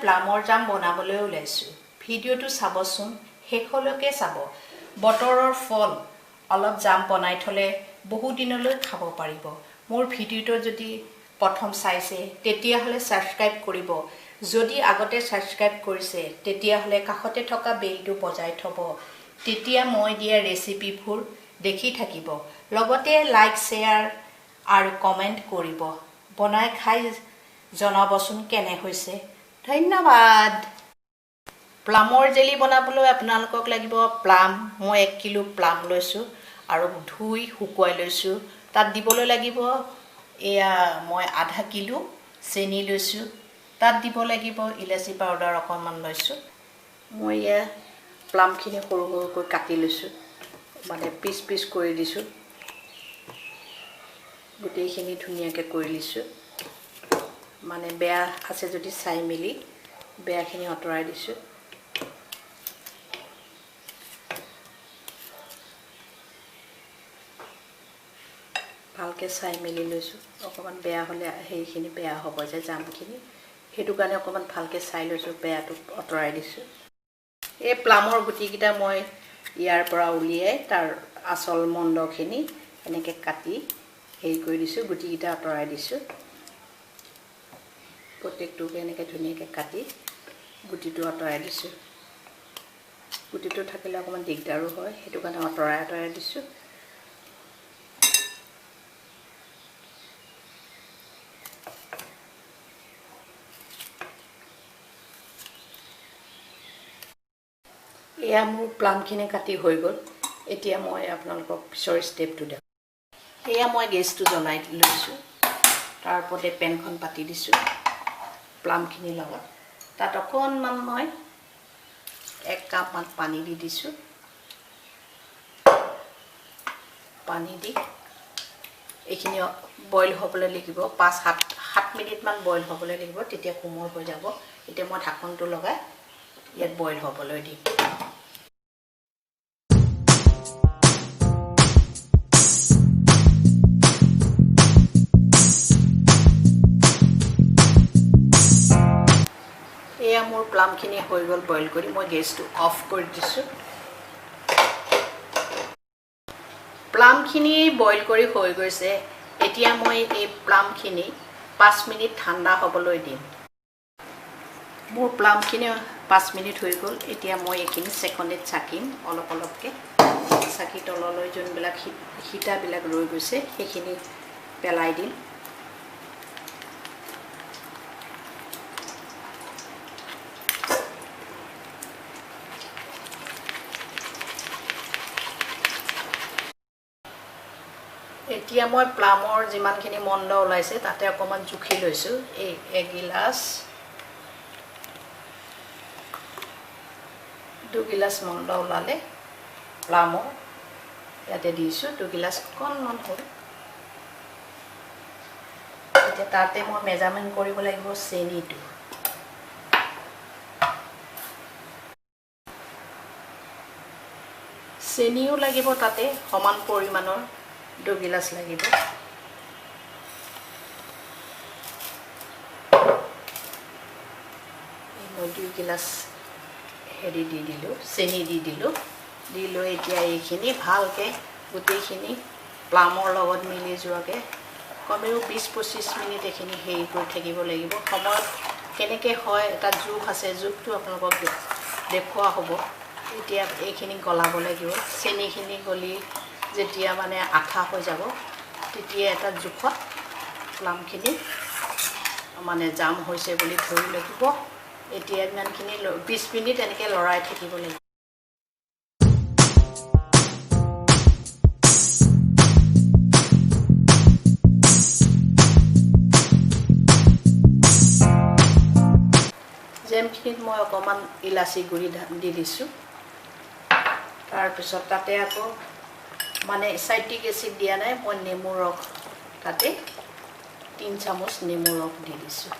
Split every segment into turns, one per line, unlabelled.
প্লামৰ জাম বনাবলৈ ওলাইছোঁ। ভিডিঅ'টো চাবচোন, শেষলৈকে চাব। বতৰৰ ফল অলপ জাম বনাই থ'লে বহুদিনলৈ খাব পাৰিব। মোৰ ভিডিঅ'টো যদি প্ৰথম চাইছে তেতিয়াহ'লে ছাবস্ক্ৰাইব কৰিব। যদি আগতে ছাবস্ক্ৰাইব কৰিছে তেতিয়াহ'লে কাষতে থকা বেলটো বজাই থ'ব, তেতিয়া মই দিয়া ৰেচিপিবোৰ দেখি থাকিব। লগতে লাইক, শ্বেয়াৰ আৰু কমেণ্ট কৰিব। বনাই খাই জনাবচোন কেনে হৈছে। ধন্যবাদ। প্লামৰ জেলি বনাবলৈ আপোনালোকক লাগিব প্লাম। মই 1 কিলো প্লাম লৈছোঁ আৰু ধুই শুকুৱাই লৈছোঁ। তাত দিবলৈ লাগিব এয়া মই আধা কিলো চেনি লৈছোঁ। তাত দিব লাগিব ইলাচি পাউডাৰ অকণমান লৈছোঁ। মই এয়া প্লামখিনি সৰু সৰুকৈ কাটি লৈছোঁ, মানে পিচ পিচ কৰি দিছোঁ। গোটেইখিনি ধুনীয়াকৈ কৰি লৈছোঁ, মানে বেয়া আছে যদি চাই মেলি বেয়াখিনি আঁতৰাই দিছোঁ। ভালকৈ চাই মেলি লৈছোঁ। অকণমান বেয়া হ'লে সেইখিনি বেয়া হ'ব যে জামখিনি, সেইটো কাৰণে অকণমান ভালকৈ চাই লৈছোঁ, বেয়াটো আঁতৰাই দিছোঁ। এই প্লামৰ গুটিকেইটা মই ইয়াৰ পৰা উলিয়াই তাৰ আচল মন্দখিনি এনেকৈ কাটি হেৰি কৰি দিছোঁ, গুটিকেইটা আঁতৰাই দিছোঁ। প্ৰত্যেকটোকে এনেকৈ ধুনীয়াকৈ কাটি গুটিটো আঁতৰাই দিছোঁ। গুটিটো থাকিলে অকণমান দিগদাৰো হয়, সেইটো কাৰণে আঁতৰাই আঁতৰাই দিছোঁ। এয়া মোৰ প্লামখিনি কাটি হৈ গ'ল। এতিয়া মই আপোনালোকক পিছৰ ষ্টেপটো দেখাম। এয়া মই গেছটো জ্বলাই লৈছোঁ, তাৰ ওপৰতে পেনখন পাতি দিছোঁ প্লামখিনিৰ লগত। তাত অকণমান মই 1 কাপমান পানী দি দিছোঁ। পানী দি এইখিনি বইল হ'বলৈ লাগিব, 5-7 মিনিটমান বইল হ'বলৈ লাগিব, তেতিয়া কোমল হৈ যাব। এতিয়া মই ঢাকনটো লগাই ইয়াত বইল হ'বলৈ দিম। এয়া মোৰ প্লামখিনি হৈ গ'ল বইল কৰি। মই গেছটো অফ কৰি দিছোঁ। প্লামখিনি বইল কৰি হৈ গৈছে। এতিয়া মই এই প্লামখিনি 5 মিনিট ঠাণ্ডা হ'বলৈ দিম। মোৰ প্লামখিনি 5 মিনিট হৈ গ'ল। এতিয়া মই এইখিনি চেকনিত চাকিম, অলপ অলপকৈ চাকি তললৈ যোনবিলাক সীতাবিলাক ৰৈ গৈছে সেইখিনি পেলাই দিম। এতিয়া মই প্লামৰ যিমানখিনি মণ্ড ওলাইছে তাতে অকণমান জুখি লৈছোঁ। এই এগিলাচ 2 গিলাচ মণ্ড ওলালে প্লামৰ, ইয়াতে দিছোঁ 2 গিলাচ অকণমান হ'ল। এতিয়া তাতে মই মেজাৰমেণ্ট কৰিব লাগিব চেনিটো। চেনিও লাগিব তাতে সমান পৰিমাণৰ 2 গিলাচ লাগিব। মই 2 গিলাচ হেৰি দি দিলোঁ, চেনি দি দিলোঁ। দি লৈ এতিয়া এইখিনি ভালকৈ গোটেইখিনি প্লামৰ লগত মিলি যোৱাকৈ কমেও 20-25 মিনিট এইখিনি হেৰি কৰি থাকিব লাগিব। সময়ত কেনেকৈ হয় এটা জোখ আছে, জোখটো আপোনালোকক দেখুওৱা হ'ব। এতিয়া এইখিনি গলাব লাগিব। চেনিখিনি গলি যেতিয়া মানে আঠা হৈ যাব তেতিয়া এটা জোখত প্লামখিনি মানে জাম হৈছে বুলি ধৰি লাগিব। এতিয়া ইমানখিনি 20 মিনিট এনেকৈ লৰাই থাকিব লাগিব। জেমখিনিত মই অকণমান ইলাচি গুড়ি দি দিছোঁ। তাৰপিছত তাতে আকৌ মানে চাইট্ৰিক এচিড দিয়া নাই, মই নেমু ৰস তাতে 3 চামুচ নেমু ৰস দি দিছোঁ।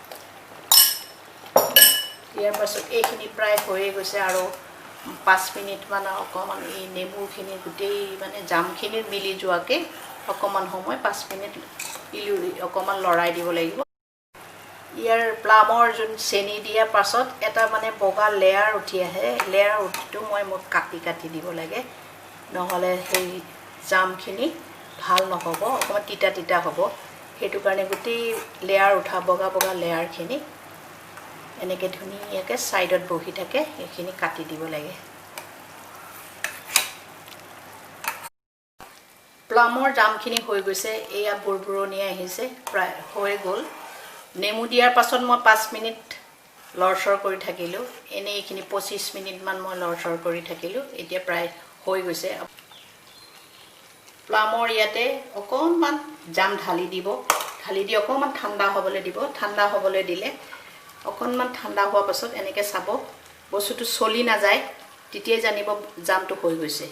ইয়াৰ পাছত এইখিনি প্ৰায় হৈয়ে গৈছে আৰু 5 মিনিটমান অকণমান এই নেমুখিনি গোটেই মানে জামখিনি মিলি যোৱাকৈ অকণমান সময় 5 মিনিট অকণমান লৰাই দিব লাগিব। ইয়াৰ প্লামৰ যোন চেনি দিয়াৰ পাছত এটা মানে বগা লেয়াৰ উঠি আহে, লেয়াৰ উঠিটো মই মোক কাটি কাটি দিব লাগে, নহ'লে সেই জামখিনি ভাল নহ'ব, অকণমান তিতা তিতা হ'ব। সেইটো কাৰণে গোটেই লেয়াৰ উঠা বগা বগা লেয়াৰখিনি এনেকৈ ধুনীয়াকৈ ছাইডত বহি থাকে, সেইখিনি কাটি দিব লাগে। প্লামৰ জামখিনি হৈ গৈছে, এয়া বুৰবুৰণি আহিছে, প্ৰায় হৈ গ'ল। নেমু দিয়াৰ পাছত মই 5 মিনিট লৰচৰ কৰি থাকিলোঁ, এনেই এইখিনি 25 মিনিটমান মই লৰচৰ কৰি থাকিলোঁ। এতিয়া প্ৰায় হৈ গৈছে। প্লামৰ ইয়াতে অকণমান জাম ঢালি দিব, ঢালি দি অকণমান ঠাণ্ডা হ'বলৈ দিব। ঠাণ্ডা হ'বলৈ দিলে অকণমান ঠাণ্ডা হোৱাৰ পাছত এনেকৈ চাব বস্তুটো চলি নাযায়, তেতিয়াই জানিব জামটো হৈ গৈছে।